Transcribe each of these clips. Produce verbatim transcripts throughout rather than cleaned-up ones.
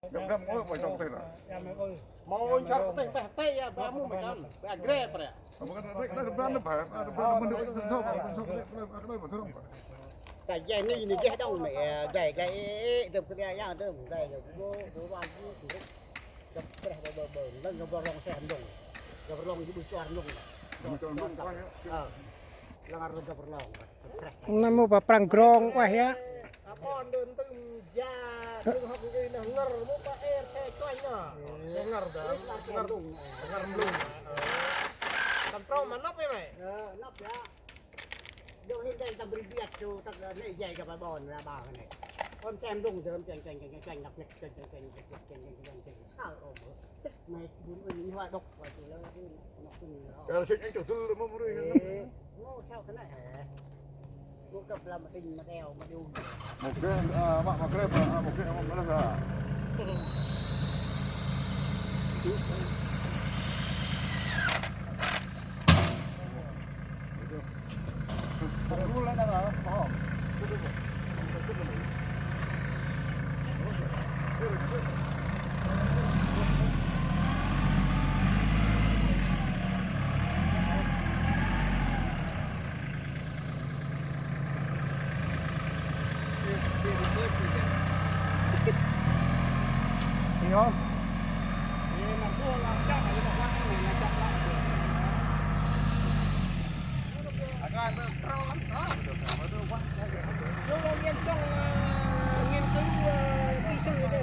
Găm găm ôh, ƀai sŏk têh lah. Mâu ôh, sŏk têh, têh, têh ya, ba mâu mê kan. Ba gre pre. Apa kan, ada, ada, ada, ada, ada, ada, ada, ada, ada, ada, ada, ada. Ta jai ni, ni jai dong mê, jai, jai, ê, ê, dơm kơ ya, dơm, jai, jai, gô, gô, wan, gô, gô. Găp kreh bơ, bơ, bơ, lăng găp rlong seh ndong. Găp rlong gŭ bơ chuar ndong. Bơ chuar ndong, ơ. Lăng arlong găp rlong, găp kreh. Nây mâu ba prăng grong ueh ya. Ơ, ƀon dơm tơm ja, dơm hŏk ngi neh ngăr, mâu ba er se tuan ya. Se ngăr dơm, ngăr, ngăr mlung. Ơ. Tâm trâu ma năp ya mê? Ơ, năp ya. Dôk hên đen tâm bri biăt tu, tât nê jay găp ƀon ra ba nê. Ôn sem lung dơm, cheng, cheng, cheng, cheng, năp, cheng, cheng, cheng. Ơ, ơ, ơ. Tât mê, bun ôn, hoa độc, hoa tu lơ, tu, năp, tu, năp. Ơ, sik, anh, tu, tu, mâu, mâu, Ê, mâu sao cái này hả? Mâu găp lăm ma tinh, ma đeo, ma đu. Một cái, à, mă, một cái, à, một cái, một cái là Thì không?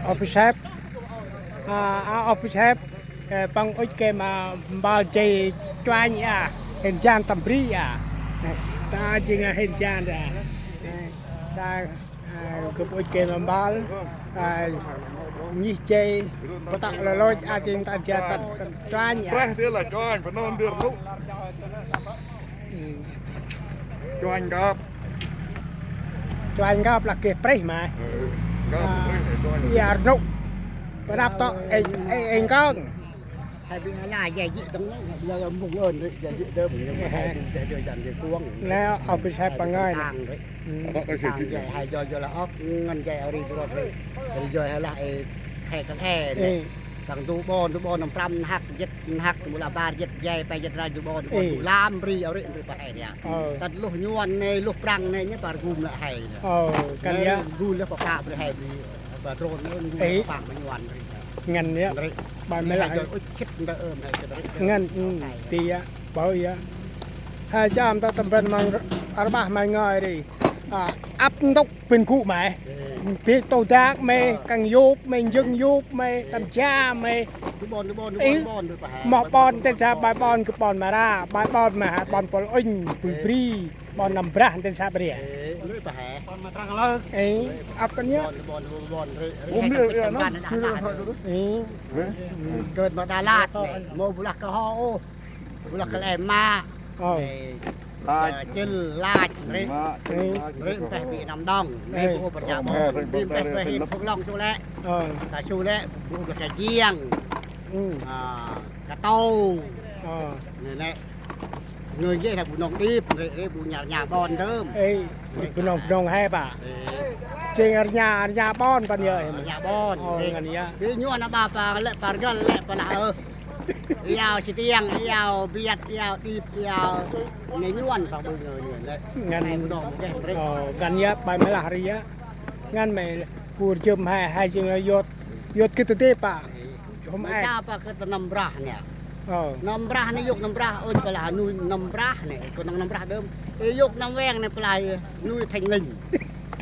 Ơ, pi sep. A, a, ơ, pi sep. Ơ, păng ŭch gay ma mbal jay chuanh a, hên jan tâm bri a. Ta jêng a hên jan a. Ta, a, gâp ŭch gay ma mbal, a, nhih jay, pơtăk lơ lôch a jêng ta jan tâm, tâm chuanh a. Preh dê lah chuanh, pơnôn dê rnŭk. Chuanh gâp. Chuanh gâp lah geh preh ma. Ơ, gâp preh, chuanh. Ia rnŭk. Pơnăp tŏ, ê, ê, ê, nkơng. Hai bi ala jay jik dâng, jay mung ơn, jay jik dơm, jay jay jay jay kuông. Nê, ơ, pi sep păng ngơi nê. Tang, jay hai jay jay lah ôk, ngăn jay ari brot, jay jay hai lah, ê, hai kăn ê nê. Ê. Tang du ƀon, du ƀon năm prăm, hăk jêt, hăk mâu lah bar jêt jay, pe jêt rai du ƀon, du ƀon, ê, du lam bri, ari bri pa ê nê. Ơ. Tât luh nhuan nê, luh prăng nê, nhé par gum lah hai nê. Ơ, kăn ya. Gum lah pa pa bri hai bri. Ba drôn nê, gum lah pa pa ma nhuan bri. Ngăn ya. Bri. Ba mê lah. Hai jay ŭch chit ndơ ơm hai jay bri. Ngăn, ừ, ti ya, bơ ya. Hai jam ta tâm ban măng rbah măng ngơi ri. A, ăp ntŭk bân gŭ mê. Bê tô dak mê, kăng yôk mê, njâng yôk mê, tâm ja mê. Ê, moh ƀon tĭn sa bai ƀon gâp ƀon Mara, bai ƀon ma ha ƀon Pôl Ŭnh, Bui Bri, ƀon Nâm Brah tĭn sa bri. Ê, ăp kăn ya. Ê. Kơt ma Đà Lạt nê, mâu bu lah kơho ôh. Bu lah kơl e ma. Ơ. Ê, lach. Ơ, chil lach, ri. Ri, mpeh bi năm đŏng. Ri, bu ôp rnha ƀon. Ri, mpeh bi hip phung lŏng su lĕ. Ơ. Ta su lĕ, bu ôp rnha jiăng. Ơ. A, ka tô. Ơ. Nê, nê. Ngơi jêh lah bu nŏng đip, ri, ri, bu rnha rnha ƀon dơm. Ê, bu nŏng, bu nŏng he ba. Ê. Jêng rnha, rnha ƀon păng yơh. Rnha ƀon. Ơ, ri. Ngăn ya. Ri nhuan a ba pa lĕ, pa rgăl lĕ, pa lah, ơ. Iâu si tiăng, iâu biăt, iâu đip, iâu nê nhuan păng bu ngơi nhuan lĕ. Ngăn, ơ, ngăn ya, bai mê lah ri ya. Ngăn mê kur jơm hai, hai jêng yôt, yôt kơ tơ tê pa. Hôm ai. Sa pa kơ tơ Nâm Brah nê. Ơ. Nâm Brah nê, yôk Nâm Brah, ôh, pa lah nuih Nâm Brah nê, kơ nŏng Nâm Brah dơm. Ê, yôk Nâm Weng nê, pa lah nuih Thanh Linh.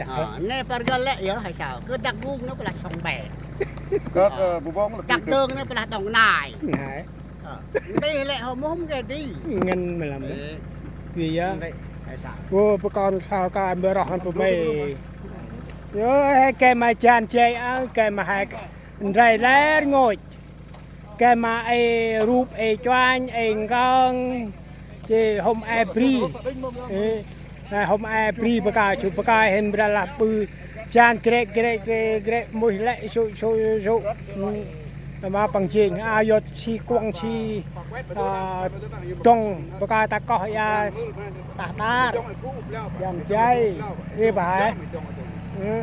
Ơ, nê pa rgăl lĕ yơh, hay sao? Kơ Dak Bung nê, pa lah Sông Bè. Kơ, ơ, bu bông lĕ Dak Dơng nê, pa lah Đồng Nai. Nai. Ơ, nti lĕ hŏ mâu hôm geh di. Ngăn mê lăm. Ê. Di ya. Nti, hay sao? Ơ, pô kon sao ka mê roh hăn pô mê. Yơ, he gay ma jan jay a, gay ma he ndrai lĕ rngôch. Gay ma ê rup ê chuanh, ê nkơng. Jêh hôm e bri. Ê. Nê hôm e bri bơh kơi, chu bơh kơi hên bra lah ƀư jan grek, grek, grek, grek, muih lĕ, su, su, su. Ơ, ma păng jêng, a, yôt si kuŏng si, a, dŏng, bơh kơi ta koh ya, tah đar. Jan jay, ri ba he. Ơ.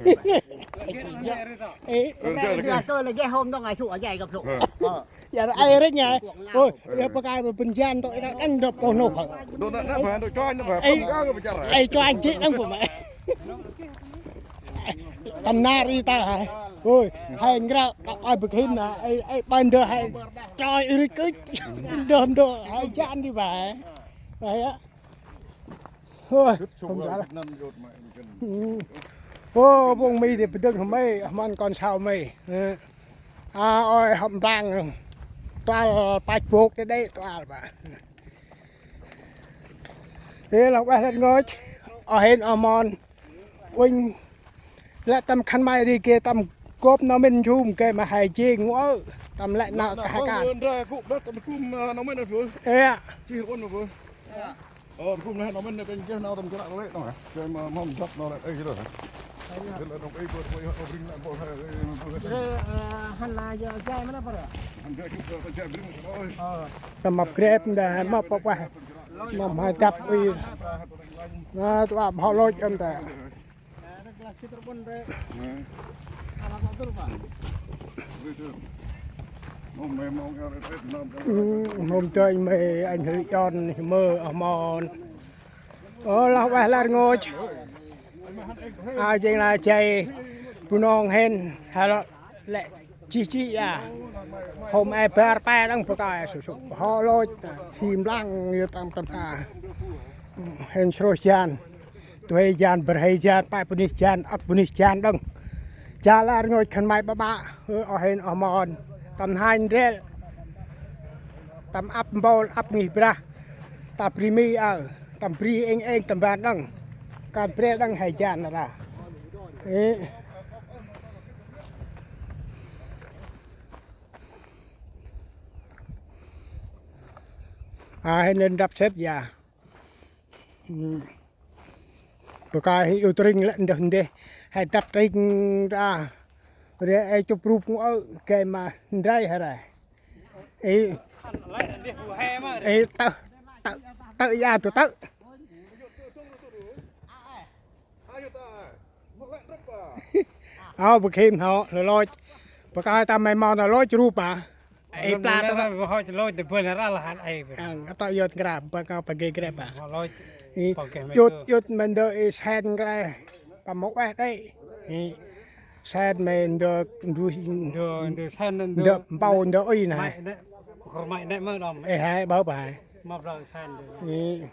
Ê, ê, ê, ê, ê, hôm đó ngày xưa ở dạy gặp lục. Ơ. Giờ ai rênh nhỉ? Ôi, giờ bác ai mà bình gian tôi đang ăn đập bao nộp hả? Đô nè, nè, phải, đô cho anh, nè, phải. Ê, không có cái chả. Ê, cho anh chị đang của mày. Tâm nar i ta hả? Ôi, hai ngrao, đọc ai bực him nè. Ê, ê, ban đơ hai. Cho ai rênh cứ. Đơm đô, hai gian đi bà. Đấy á. Ôi, không sao. Ô, bông mi thì bơdơng hmê, hmăn kon sau mê. Ơ. A, ôi, hâm blang. Toal pach bôk tê đê, toal ba. Ê, lah ueh lĕ rngôch. Ơ hên, ơ mon. Uinh. Lĕ tâm khân may ri geh tâm gôp nau mĭn njum geh ma he jêng ngŭ ơ. Tâm lĕ nau ta he kan. Ê. Ơ, rkum neh nau mĭn neh pêng jeh nau tâm chra lĕ nau hả? Kơi ma mâm jăp nau lĕ ê jeh nau hả? Jeh lĕ nau ê bơ bơ hă nau bring lĕ bơ hă, ê, nau bơ hă. Jeh, ơ, hăn la jai, jai ma neh bơ hă? Hăn jai kŭp, ơ, jai bring nau ê. Ơ. Tâm mâp grep nda, mâp pơk wah. Mâm hai jăp ui. Na, tu ăp hŏ lôch ơm ta. Ưm, hôm tơi mê anh Hri John mơ oh mon. Ơ, lah ueh lĕ rngôch. A, jêng lah jay Bunong hên, halo lĕ jih jih a. Hôm e bar pe đăng bơkai su su. Hŏ lôch, si mblang yơ tâm tâm ta. Hên srôih jan. Tuê jan, brê jan, pe bunuyh jan, ăt bunuyh jan đŏng. Jal a rngôch khân may ƀaƀă, ơ, oh hên oh mon. Tâm hanh ndrel. Tâm ăp mpôl, ăp ngih brah. Ta bri mi aơ. Tâm bri êng êng tâm ban đŏng. Kan brê đŏng he jan ra. Ê. A, hên lên đăp sĕt ya. Hmm. Bơh kơi hê iăt ring lĕ ndeh ndeh. Hê dăp ring ta. Rê ê chŭp rup ngŏ ơ, gay ma ndrel hê rê. Ê, ê, tơ, tơ, tơ, ya, tơ, tơ. Ơ, bơh khĭm hŏ, lơ lôch. Bơh kơi ta may mon lôch rup à. Ê, pla ta. Hŏ lôch, tơ bơh nara lah hăn ê. Ơ, ta iăt ngra, bơh kơi pa gê grep à. Hŏ lôch. Ê, pa gê may iăt, tơ. Iăt may ndơ ê sen ngra. Pa mâu ê ê. Ê, sen may ndơ, ndơ, ndơ, ndơ sen, ndơ, ndơ mpau, ndơ ui na. May nê, khor may nê mơ đom. Ê, hai, bơh, bơh. Mâp lơ sen ndơ. Ê.